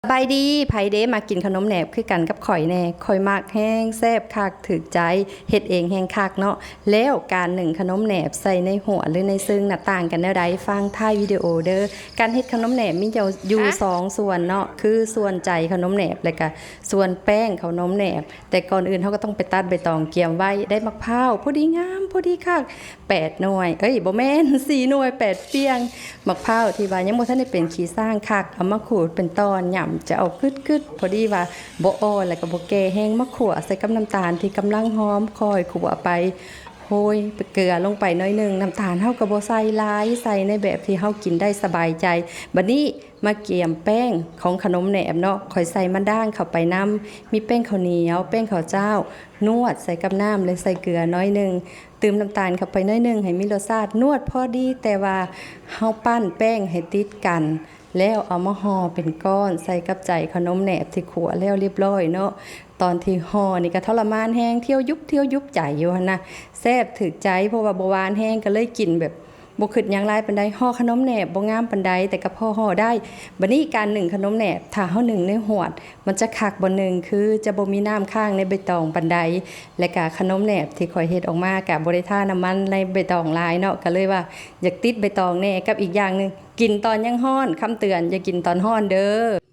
ສະບາຍດີ ໃຜເດ້ມັກກິນຂະໜົມແໜບຄືກັນກັບຂ້ອຍແດ່? ຂ້ອຍມັກແຮງ ແຊບຄັກ ຖືກໃຈ ເຮັດເອງແຮງຄັກເນາະ. ແລ້ວການໜຶ້ງຂະໜົມແໜບໃສ່ໃນຫົວ ຫຼື ໃນຊຶງນະ ຕ່າງກັນແນວໃດ? ຟັງທ້າຍວິດີໂອເດີ້. ການເຮັດຂະໜົມແໜບມີຢູ່ ຢູ່ສອງສ່ວນເນາະ ຄືສ່ວນໃຈຂະໜົມແໜບ ແລະກະສ່ວນແປ້ງຂະໜົມແໜບ. ແຕ່ກ່ອນອື່ນເຮົາກໍຕ້ອງໄປຕັດໃບຕອງກຽມໄວ້ ໄດ້ໝາກພ້າວພໍດີງາມ ພໍດີຄັກ ແປດໜ່ວຍ ເອີຍ ບໍ່ແມ່ນ ສີ່ໜ່ວຍ ແປດປ່ຽງ. ໝາກພ້າວທີ່ວ່າຍັງບໍ່ທັນໄດ້ເປັນຂີ້ຊ້າງຄັກ ເອົາມາຂູດເປັນຕອນ ຫຍ້ຳຈະເອົາກຶດໆ ພໍດີວ່າບໍ່ອ່ອນ ແລ້ວກໍບໍ່ແກ່ແຮງ ມາຂົ້ວໃສ່ກັບນ້ຳຕານທີ່ກຳລັງຫອມ ຄ່ອຍຂົ້ວໄປ ໂຮຍເກືອລົງໄປໜ້ອຍໜຶ່ງ. ນ້ຳຕານເຮົາກໍບໍ່ໃສ່ຫຼາຍ ໃສ່ໃນແບບທີ່ເຮົາກິນໄດ້ສະບາຍໃຈ. ບັດນີ້ ມາກຽມແປ້ງຂອງຂະໜົມແໜບເນາະ ຂ້ອຍໃສ່ມັນດ້າງເຂົ້າໄປນຳ ມີແປ້ງເຂົ້າໜຽວ ແປ້ງເຂົ້າຈ້າວ ນວດໃສ່ກັບນ້ຳ ແລະ ໃສ່ເກືອໜ້ອຍໜຶ່ງ ຕື່ມນ້ຳຕານເຂົ້າໄປໜ້ອຍໜຶ່ງໃຫ້ມີລົດຊາດ ນວດພໍດີ ແຕ່ວ່າເຮົາປັ້ນແປ້ງໃຫ້ຕິດກັນ ແລ້ວເອົາມາຫໍ່ເປັນກ້ອນ ໃສ່ກັບໃຈຂະໜົມແໜບທີ່ຂົ້ວແລ້ວລຽບລ້ອຍເນາະ. ຕອນທີ່ຫໍ່ນີ້ກໍທໍລະມານແຮງ ຖ້ຽວຍຸບ ຖ້ຽວຍຸບໃຈຢູ່ຫັ້ນນະ ແຊບຖືກໃຈ ເພາະວ່າບໍ່ຫວານແຮງ ກໍເລີຍກິນແບບ ບໍ່ຄິດຫຍັງຫຼາຍປານໃດ ຫໍ່ຂະໜົມແໜບບໍ່ງາມປານໃດ ແຕ່ກໍພໍຫໍ່ໄດ້. ບັດນີ້ການໜຶ້ງຂະໜົມແໜບ ຖ້າເຮົາໜຶ້ງໃນຫວດ ມັນຈະຄັກບ່ອນໜຶ່ງ ຄືຈະບໍ່ມີນ້ຳຄ້າງໃນໃບຕອງປານໃດ ແລະກະຂະໜົມແໜບທີ່ຂ້ອຍເຮັດອອກມາກະບໍ່ໄດ້ທານ້ຳມັນໃນໃບຕອງຫຼາຍເນາະ ກໍເລີຍວ່າຢາກຕິດໃບຕອງແດ່. ກັບອີກຢ່າງໜຶ່ງ ກິນຕອນຍັງຮ້ອນ ຄຳເຕືອນ ຢ່າກິນຕອນຮ້ອນເດີ້.